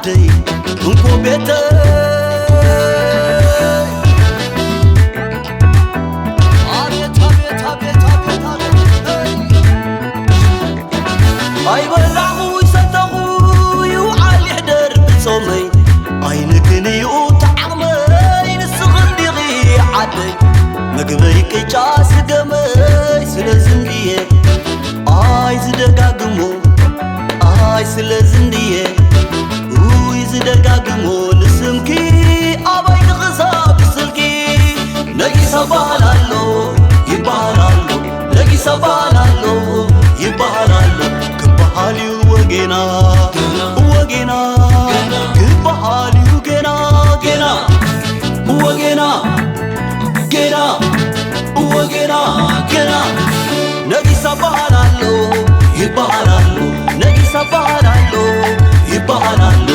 ዓደይ እንኮ ቤተይ። ኣቤት፣ ኣቤት፣ ኣቤት፣ ኣቤት፣ ኣቤት። ኣይበላኹ ይሰተኹ ይውዓል ይሕደር ብጾመይ። ኣይንክን እዩ ተዓቕመይ ንስኽን ዲኺ ዓደይ። ምግበይ ቅጫ ስገመይ ስለዚ እንድየ ኣይ ዝደጋግሞ ኣይ ስለዚ እንድየ ውይ ዝደጋግሞ ንስምኪ ኣባይ ንኽሳብ ስልኪ ነጊሳ በሃል ኣሎ ይበሃል ኣሎ ነጊሳ በሃል ኣሎ ይበሃል ኣሎ ክበሃል እዩ ወጌና ወጌና ክበሃል እዩ ገና ገና ወጌና ገና እወ ገና ገና ነጊሳ በሃል ኣሎ ይበሃል ኣሎ ነጊሳ በሃል ኣሎ ይበሃል ኣሎ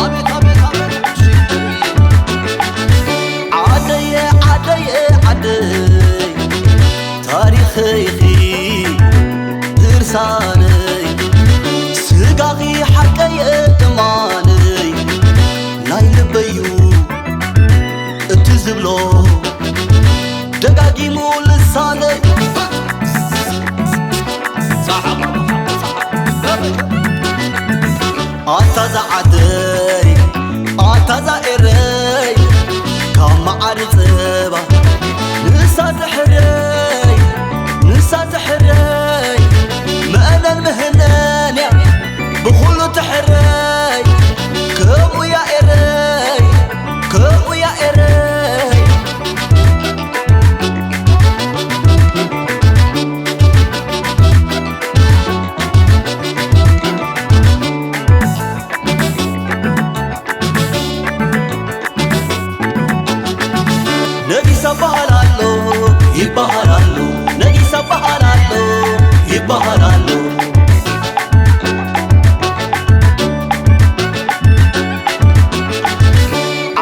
ኣቤት ኣቤት ኣቤት ዓደየ ዓደየ ዓደይ ታሪኸይኺ ድርሳነይ ስጋኺ ሓቀየ እማነይ ናይ ልበዩ እቲ ዝብሎ ደጋጊሙ ልሳነይ ኣታ ዛዓደይ ኣታ ዛኤረይ ካብ መዓር ጸባ ንሳ ትሕረይ ንሳ ትሕረይ መእነን ምህነን እያ ብኹሉ ትሕረይ ከምኡ እያ ኤረይ ከምኡ እያ ኤረይ ነጊሳ በሃል ኣሎ ይበሃል ኣሎ ነጊሳ በሃል ኣሎ ይበሃል ኣሎ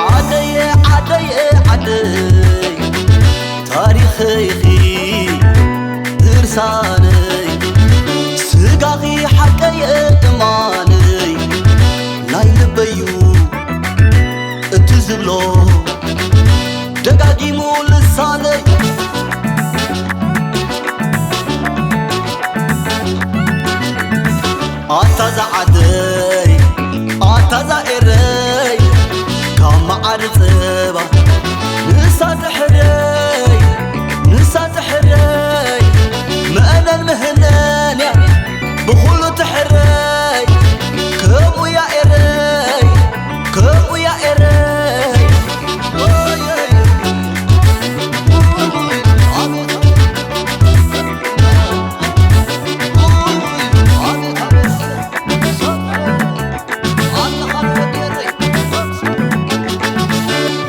ዓደየ ዓደየ ዓደይ ታሪኸይኺ ድርሳነይ ስጋኺ ሓቀየ እማነይ ናይ ልበዩ እቲ ዝብሎ ደጋጊሙ ልሳነይ ኣታ ዛዓደይ ኣታ ዛኤረይ ካብ መዓር ጸባ ንሳ ትሕረይ ንሳ ትሕረይ መእነን ምህነን እያ ብኹሉ ትሕረይ ከምኡ እያ ኤረይ ከምኡ እያ ኤረይ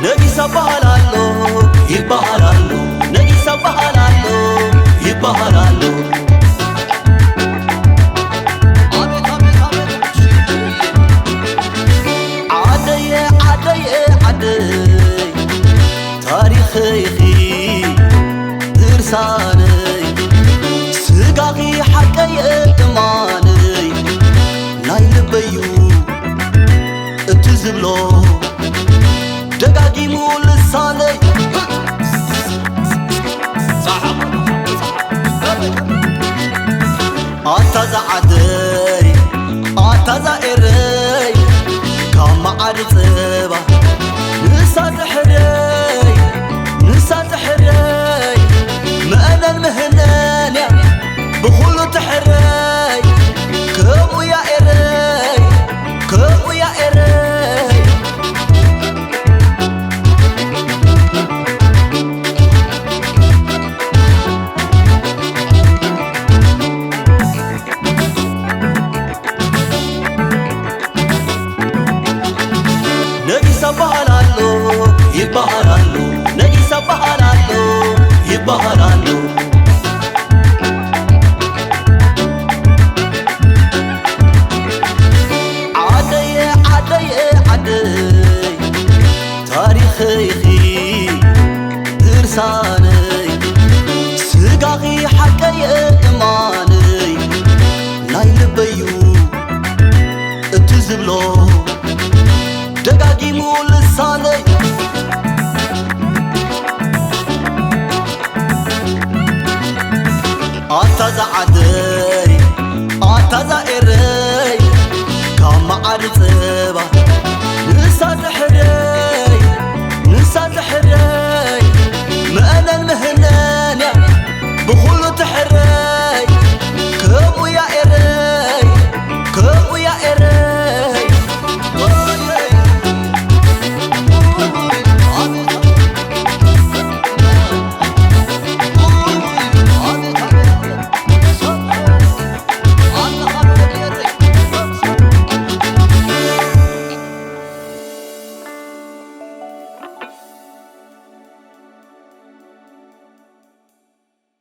ነጊሳ በሃል ኣሎ ይበሃል ኣሎ ነጊሳ በሃል ኣሎ ይበሃል ኣሎ ዓደየ ዓደየ ዓደይ ታሪኸይኺ ድርሳነይ ስጋኺ ሓቀየ እማነይ ናይ ልበዩ እቲ ዝብሎ ደጋጊሙ ልሳነይ ኣታ ዛዓደይ ኣታ ዛኤረይ ካብ መዓር ጸባ ንሳ ትሕረይ ንሳ ትሕረይ መእነን ምህነን እያ ብኹሉ ትሕረይ ከምኡ እያ ኤረይ ከምኡ እያ ኤረይ ነጊሳ በሃል ኣሎ ይበሃል ኣሎ ነጊሳ በሃል ኣሎ ይበሃል ኣሎ ዓደየ ዓደየ ዓደይ ታሪኸይኺ ድርሳነይ ስጋኺ ሓቀየ እማነይ ናይ ልበዩ ደጋጊሙ ልሳነይ ኣታ ዝዓዲ